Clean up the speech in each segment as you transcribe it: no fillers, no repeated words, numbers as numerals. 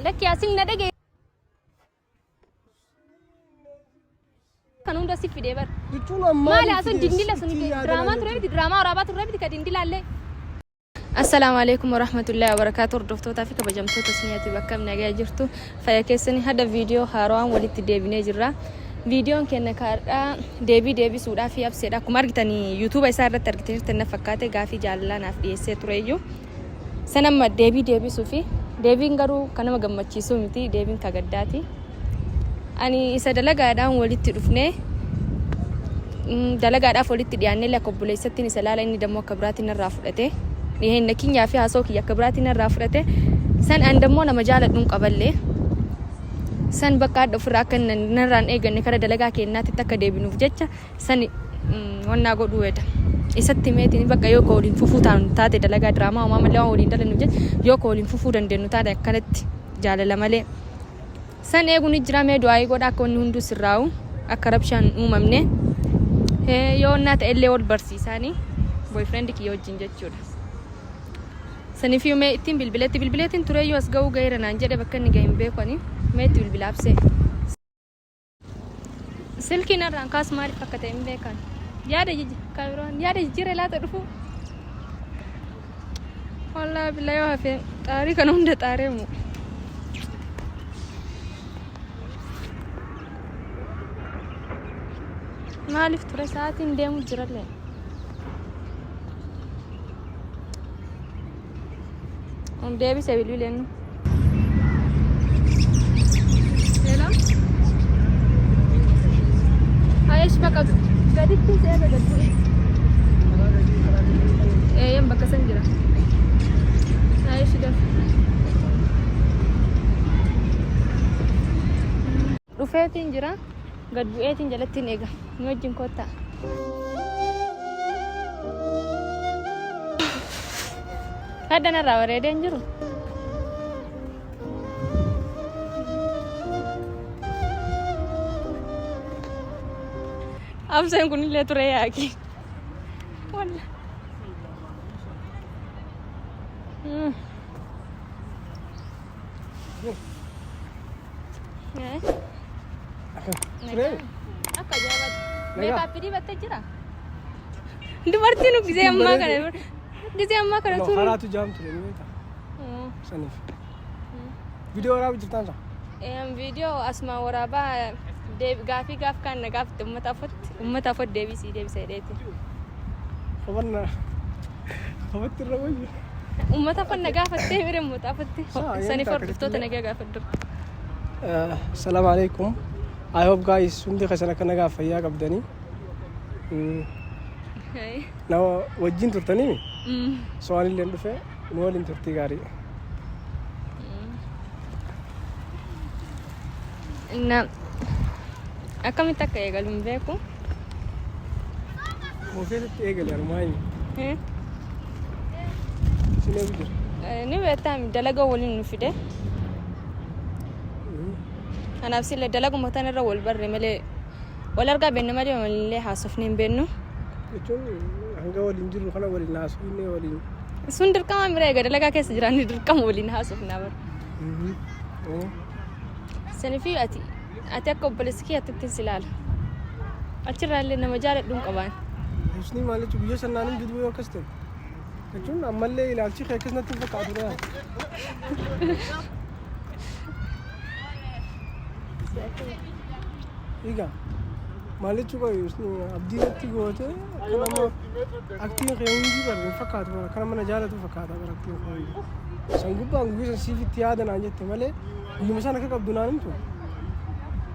Lakki asin na dhagaye kan hunda si fidee bar. Jechuun Maali asun dindila sun diraamaa ture miti diraamaa waraabaa turre miti ka dindilaallee. Assalaamu alaikum warahmatullahi wabarakatuh hordoftootaa fi kabajamtoota isiniiti bakka nagaa jirtu fayya keessanii hada viidiyoo haarawaan walitti deebinee jirra. Viidiyoon keenya kaadhaa deebii deebisuudhaaf abseedha. Akkuma argitanii yuutuuba isaa irratti argitaniirtan na fakkaate gaafii jaalalaa naaf dhiyeessee tureyyuu. San amma deebii deebisuu fi deebiin garuu kan nama gammachiisuu miti deebiin ka gaddaati. Ani isa dalagaadhaan walitti dhufnee dalagaadhaaf walitti dhiyaannee lakka obboleessattiin isa laala inni dammoo akka biraatiin narraa fudhate. Dhiheenya kiyyaa fi haasoo kiyya akka biraatiin narraa fudhate. San an dammoo nama jaaladhuun qaballee. San bakka hadha ofirraa akka narraan eeganne kara dalagaa keenyaatti akka deebinuuf jecha sani wannaa godhuu heda. Isatti meetiin bakka yoo ka waliin fufuu taanu taate dalagaa diraamaa homaa malee waan waliin dalagnu jecha yoo ka waliin fufuu dandeenyu taate akkanatti jaalala malee. San eeguun ni jira mee du'aayii godha akka wanni hunduu sirraa'u akka rabshaan hin uumamne. Yoo onnaa ta'ellee wal barsiisaani boyfriend kiyya wajjin jechuudha. Saniifiyuu mee ittiin bilbileetti bilbileetiin tureeyyuu as ga'uu ga'eera naan jedhe bakka inni ga'e hin beeku ani mee itti bilbila absee. Silkii narraan kaasu maaliif akka ta'e hin beekan. Yaada jijji kaameroon yaada jijjiiree laata dhufu. Wallaahi billaa yoo hafe xaarii kana hunda xaaree mu. Maaliif ture sa'aatiin deemu jirallee. Deebise bilbileen. Hello. Ayesh bakka gaditti seera gad bu'e. Eeyyan bakka san jira. Ayesh daf. Dhufeetiin jira. Gad bu'eetiin jalattiin eega. Nu wajjin koottaa. Hadda narraa bareedee hin jiru. Abseen kunillee ture yaaqi. Walla. Turee? Akka ajaa'ibaatti. Nagaa. Meekaappii dibattee jira? Dubartiin gisee ammaa kana gisee ammaa kana turu. Karaatu jaam ture ni beektaa? Saniif. Viidiyoo waraabuu jirtaan saa? Viidiyoo asuma waraabaa gaafii gaaf kaan na gaafatte uummata afootti uummata afootti deebisii deebisa jedheeti. Kophanna kophatti irra wayya. Uummata afaan na gaafattee mire uummata afootti. Saa, Saniif yemmuu hordoftoota nagaa gaafadhu. Salaam alaikum. I hope guys hundi keessan akka nagaa fayyaa qabdanii. Nama wajjin turtanii so ani illee dhufe nu waliin turtii gaarii. Na akkamitti akka eegalu hin beeku. Moo keessatti eegale anumaa himi. Sin eegu jira. Ni beektaa dalaga waliin nu fide. Kanaaf sila dalaguma tanarra wal barre malee wal argaa beekna malee walillee haasofnee hin beeknu. Jechuun hanga waliin jirru kana waliin haasofnee waliin. Sun dirqama mira eega dalagaa keessa jiraanne dirqama waliin haasofnaa bara. Saniifii ati ati akka obboleessa kiyyaatti si ilaala. Achirraa illee nama jaaladhu hin qabaan. Husnii maal jechuun guyyaa sannaan hin duduu yoo akkas ta'e. Jechuun ammallee ilaalchi kee akkas natti hin fakkaatu dha. Egaa maal jechuu qabu Husnii abdii natti goote akka nama aktiin kee hundi bara hin fakkaatu bara akka nama na jaalatu fakkaata bara aktiin kee hundi. San gubbaan guyyaa san siif itti yaada naan jette malee guyyuma san akka qabdu naan himtu.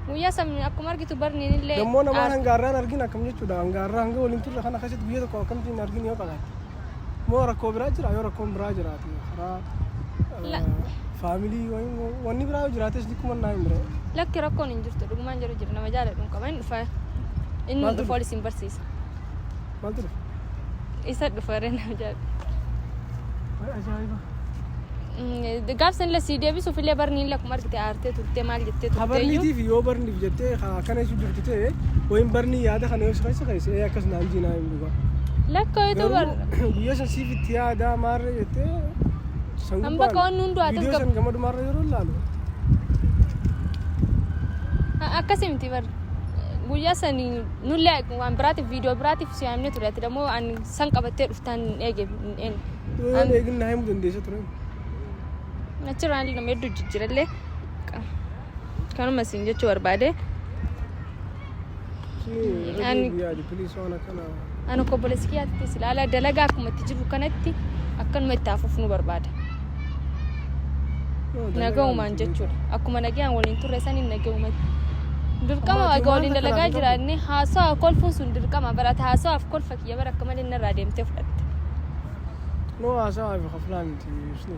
Guyyaa san akkuma argitu barniin illee. Dammoo namaan hanga har'aan argin akkam jechuudha. Hanga har'aa hanga waliin turre kana keessatti guyyaa tokko akkamtiin hin argin yoo qabaatte. Moo rakkoo biraa jira yoo rakkoon biraa jiraate karaa faamilii wanni biraa yoo jiraates dikkuma naa hin bire. Lakki rakkoon hin jirtu dhugumaan jiru jira nama jaaladhu hin qaba inni dhufa. Inni Maaltu dhufa ol isin barsiisa. Maaltu dhufa? Isa dhufa ree nama jaaladhu. Ajaa'iba. Gaaf san illee sii deebisuuf illee barni illee akkuma argite aartee turtee maal jettee Ha turtee iyyuu. barniitiif yoo barniif jettee ha akkana jechuun jirtu ta'e wayin barnii yaada kana yoo si keessa keesse ee akkas naan jiinaa hin dhugaa. Lakkooytu bar. Garuu guyyaa san siif itti yaadaa maarree jettee san An gubbaan bakka wanni hunduu haa viidiyoo tasgab- san gama dhumaarra yeroo ilaalu Akkasii miti bar. Guyyaa san nullee waan biraatiif viidiyoo biraatiif si yaamne ture. Ati dammoo an san qabattee dhuftaan hin eege hin eegne. yoo eegin naa himuu dandeessa ture. Achirraan nama hedduu jijjiirallee kanuma siin jechuu barbaade. Ani- Yaadi please waan akkana. Ani akka obboleessi kiyyaatti si ilaala dalagaa akkuma itti jiru kanatti akkanuma itti hafuuf nu barbaada. Naga'umaan jechuudha. Akkuma nagayaan waliin turre saniin naga'umatti. Dirqama Amma ati egaa waliin maal dalagaa takka jiraanne haasawa kolfuun sun dirqama barate haasawaaf kolfa kiyya bara akka malee narraa deemtee fudhatte. No haasawaa fi kaflaa miti ibsni.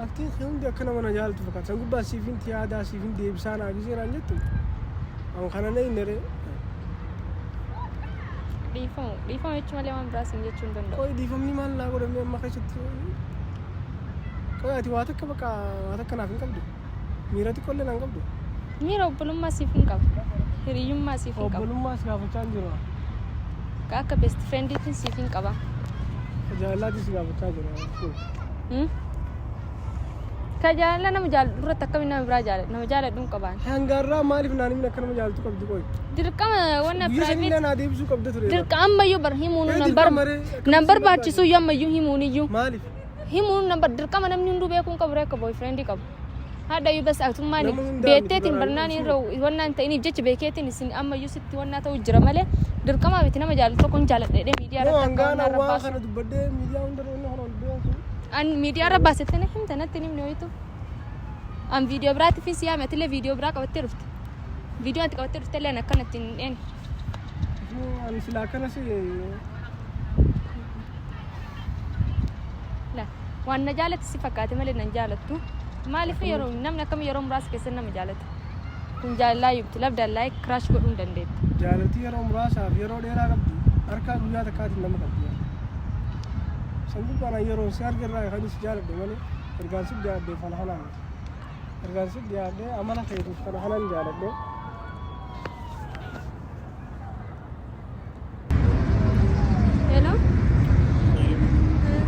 Aktiin kee hundi akka nama na jaalatu fakkaata. San gubbaa siifin tiyaadaa siifin deebisaa naa gisee naan jettu. An kana na hin ree. Dhiifama dhiifama jechuu malee waan biraa siin jechuu hin danda'u. Qoy dhiifamni maal naa godhamee amma keessatti. Qoy ati waa takka bakka waa takka naaf hin qabdu. Miira xiqqoollee naan qabdu. Miira obbolummaa siif hin qabu. Hiriyyummaa siif hin qabu. Obbolummaa si gaafachaa hin jiru. Akka best friendiitiin siif hin qaba. Jaalalaati si gaafachaa jira. Hmm? Ka jaalala nama jaalladhu irratti akkamiin nama biraa jaalladha? Nama jaalladhu hin qabaan. Hangaarraa maaliif naan himin akka nama jaalatu qabdu qoy. Dirqama wanna Guyyaa sanii private naa deebisuu qabda ture. dirqa ammayyuu bar himuun Ee, nan bar dirqama ree, akkamitti nan si barbaachisu iyyuu ammayyuu himuun iyyuu Maaliif? himuun nan bar dirqama namni hunduu beekuu hin qabu ree akka boyfriend qabu. Haadha iyyuu bas atummaan Nama hundaa miti beekteetiin baraan barnaan ibsuu. irra wannaan ta'iniif jecha beekeetiin isin ammayyuu sitti wannaa ta'u jira malee dirqama miti nama jaalladhu tokko hin jaalladha jedhee miidiyaa Moo irratti akka hangaan wannaa irra waan baasu. kana dubbadhee miidiyaa hunda irra wanni kana ol beeku. An miidiyaa irra baasetti na himta natti hin himne wayitu. An viidiyoo biraatti fi siyaame atillee viidiyoo biraa qabattee dhufte. Viidiyoo ati qabattee dhufte illee an akkanatti hin dheene. Ani silaa akkana si La waan na jaalatti si fakkaate malee nan jaalattu. Maaliif yeroo namni akkam yeroo muraasa keessatti nama jaalata. Kun jaalalaa yubti labdaan like crush godhuu hin dandeettu. Jaalalti yeroo muraasaaf yeroo dheeraa qabdi. Harkaa guyyaa takkaatiin nama qabdi. San gubbaan yeroon si arge irraa kan si jaaladhe malee ergaan si dhiyaadhe kana kanaan miti. Ergaan si dhiyaadhe amala keetiif kana kanaan jaaladhe. Hello.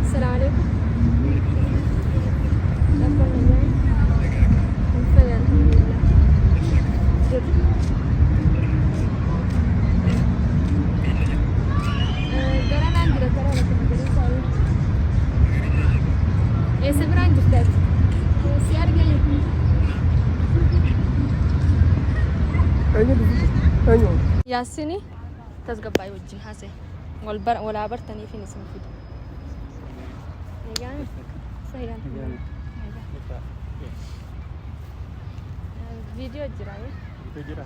Assalamu alaikum. Akkam nagaa? Fayyaa alhamdulillah. Jirru. Gara naan jira karaa lafa magariisa wayii. Eessa biraan jirta ati? Si argee jirtu. Eenyu dhufu? Eenyu? Yaassini tasgabbaa'ee wajjin haasa'e. Wal bara walaa bartaniif isin fide. Nagaan. Fayyaan. Viidiyoo jira. Viidiyoo jira.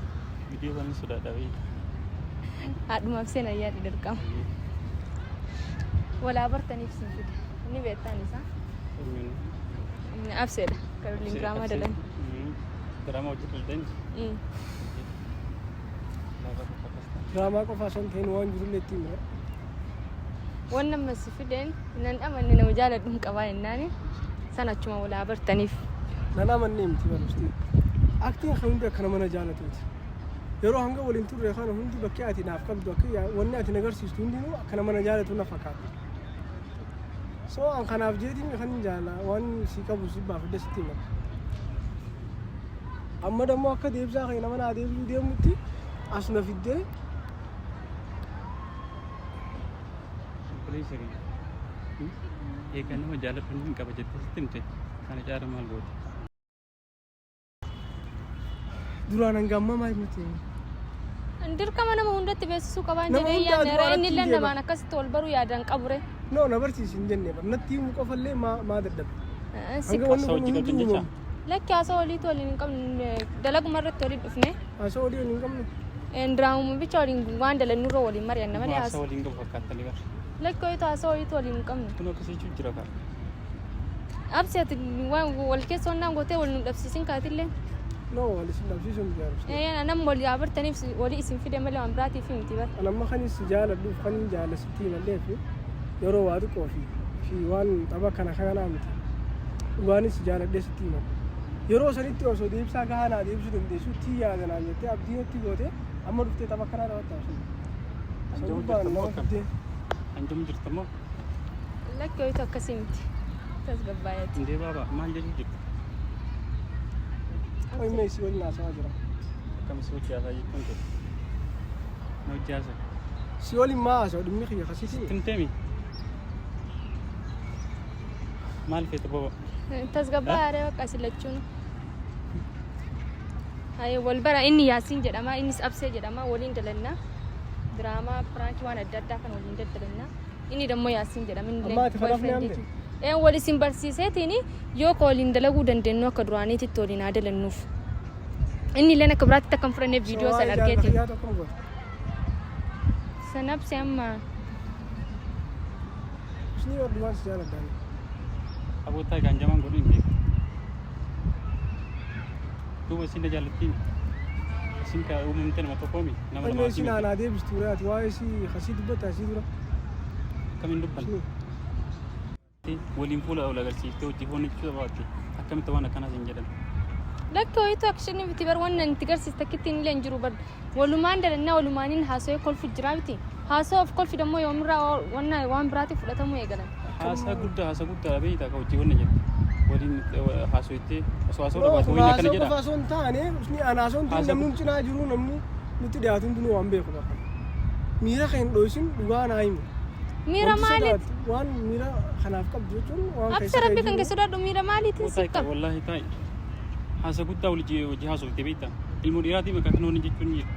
Viidiyoo kan sodaadha wayii. Haadhumaaf seenaa yaadi dirqama. Walaa bartaniif isin fide. Inni beektaan isaa. Inni abseedha. Kan waliin diraamaa dalan. Diraamaa hojii daldan. Diraamaa qofa osoo hin ta'in waan jirullee ittiin bira. Waan amma si fideen nan amanne nama jaaladhu hin qabaa jennaani san achuma walaa bartaniif. Nan amanne miti barumsti. Aktiin kan hundi akka nama na jaalatuuti. Yeroo hanga waliin turre kana hundi bakki ati naaf qabdu akka wanni ati na agarsiistu hundinuu akka nama na jaalatu na fakkaata. So an kanaaf jeetiin kan jaala waan si qabu si baafadhe sitti hima. Amma dammoo akka deebisaa kee nama naa deebisuu deemutti as na fiddee. Obboleessa kiyya. Eegaa nama jaaladhu hin qaba jettee sitti himte kana caala maal goote? Duraan hanga ammaa maaliif natti himi? Dirqama nama hundatti beeksisuu qabaan Nama jedhee hundaa yaadne duraa inni illee natti namaan akkasitti wal baruu yaadan qabure. No na barsiisi hin jenne bar natti himuu qofallee maa maa dadhabde. Si Hanga wanni Haasaa kun hojii hundi qabdan jecha? uumamu. Lakki haasoo waliitu waliin hin qabnu dalaguma irratti waliin dhufne. Haasoo walii waliin hin qabnu. Diraamuma bicha waliin waan dalannurra waliin mari'anna malee Haasoo haasoo. waliin qabu fakkaattanii bar. Lakki wayitu haasoo wayiitu waliin hin qabnu. Kun akkasii jechuun jira kaa. Absi ati waan wal keessa wannaan gootee wal nu dhabsiisin kaatillee. No wal isin dhabsiisuun miti jaarumsi. Ee nam wal yaa bartaniif walii isin fide malee waan biraatiif miti bar. An amma kan si jaaladhuuf kan jaala sitti himallee fi yeroo waa xiqqoo fi waan tapha kana kanaa miti. Dhugaanis si jaaladhee sitti himadha. Yeroo sanitti osoo deebisaa gahaa naa deebisuu dandeessu itti yaada naan jettee abdii natti gootee amma dhuftee tapha kanaa taphatta osoo. Anja'uu jirta moo akkam? Hanjamu jirta moo? Lakki wayitu akkasii miti. Tasgabbaayati. Indee baaba maal jechuu jirta? Qoy mee si waliin haasawaa jira. Akkam si hojii haasaa jechuun kee? Na hojii haasaa. Si waliin maa haasawa dhimmi kiyya kasiitii? Timteemi. Maal feete baba? Tasgabbaa'aadha bakka isin lachuun. Haye wal bara inni Yaasiin jedhama innis Absee jedhama waliin dalannaa. Diraamaa piraankii waan adda addaa kan waliin daddalannaa. Inni dammoo Yaasiin jedhama inni Amma ati kanaaf ni hamte? Ee wal isin barsiiseetiin yoo ka waliin dalaguu dandeenyu akka duraaniititti waliin haa dalannuuf. Inni illeen akka biraatti akka hin fudhanneef viidiyoo san argeetiin. Kiyyaa tokko goota. San Absee amma Isinii warri waan si jaaladhaan. Aboottaa gaanjamaan godhu hin beeku. Duuba isin na jaallattiin. Isin ka uumamte nama tokkoomi nama Amma lamaa isin aanaa deebistu ture ati waa'ee isii kasii dubbatta asii dura. Akkamiin dubbanna? Isinii. Waliin fuula ol agarsiiftee hojii foon jechuu qabaatte akkamitti waan akkanaas hin jedhan. Lakki wayitu akshinii miti bar wannan itti garsiiste akkittiin illee hin jiru bar walumaan dalannaa walumaaniin haasawee kolfu jira miti haasawaa of kolfi dammoo yoomirraa wanna waan biraatiin fudhatamuu eegalan. Haasaa guddaa haasaa guddaa beektaa ka hojii wanna jette waliin haasoittee osoo haasoo No, dhabaate wayini akkana haasoo jedha. qofa osoo hin taane usni ana osoo hin taane Haasoo namni cinaa jiru namni nutti dhiyaatu hundinuu waan beeku bakka. Miira kan hin dho'isin dhugaa naa himi. Miira Wanti maaliiti? sodaattu waan miira kanaaf qabdu jechuun waan Absa rabbi kan kee sodaadhu miira maaliitiin Taa'i si qaba? wallaahi taa'i. Haasa guddaa wajji haasofte beektaa. Ilmoo dhiiraatii maqaa kana wani jechuun ni jira.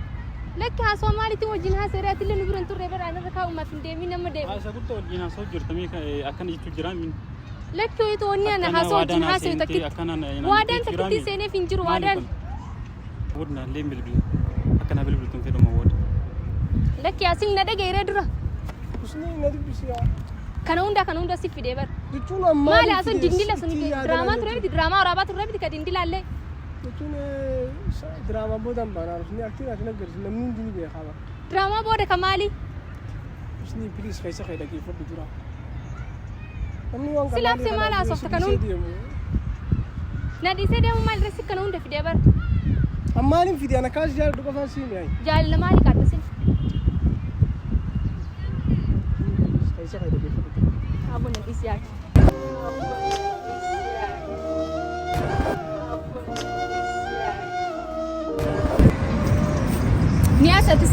Lakki haasawaa maaliitiin wajjin haasa'e atillee nu bira hin turre bara anarra kaa'umaaf hin deemin nama deemu. Haasa guddaa wajjin haasa'u jirta mee akkana jechuu jiraa min. Lakki wayitu wanni ana Akkana haasawaa wajjin waadaan haasa'u haasa'e takkitti. akkana Waadaan takkitti seeneef hin jiru waadaan. Booda illee bilbila. Akkana bilbiltuun fedhuma booda. Lakki asin na dhaga'e dura. Usni na dubbisi yaa. Kana hunda si fidee bara. Jechuun ammaa Maali haasawaan dindila sun diraamaa ture miti diraamaa waraabaa ture miti ka dindilaallee. Jechuun diraamaa boodaan baanaa usni aktiin ati naggarsi namni hundi ni beekaa bara. Diraamaa booda ka maali? Usni please keessa kee dhaggeeffadhu dura. Namni waan Silaaf si maal haasofta kan hundi? Na dhiisee deemu maal irratti kana hunda fidee bara. Ammaaliin fide ana kaas jaaladhu qofaan sii mi'aayi. Jaalala maali kaaddasin? Keessa kee dhaggeeffadhu dura. Aboo na dhiisi yaaki. Ni asatis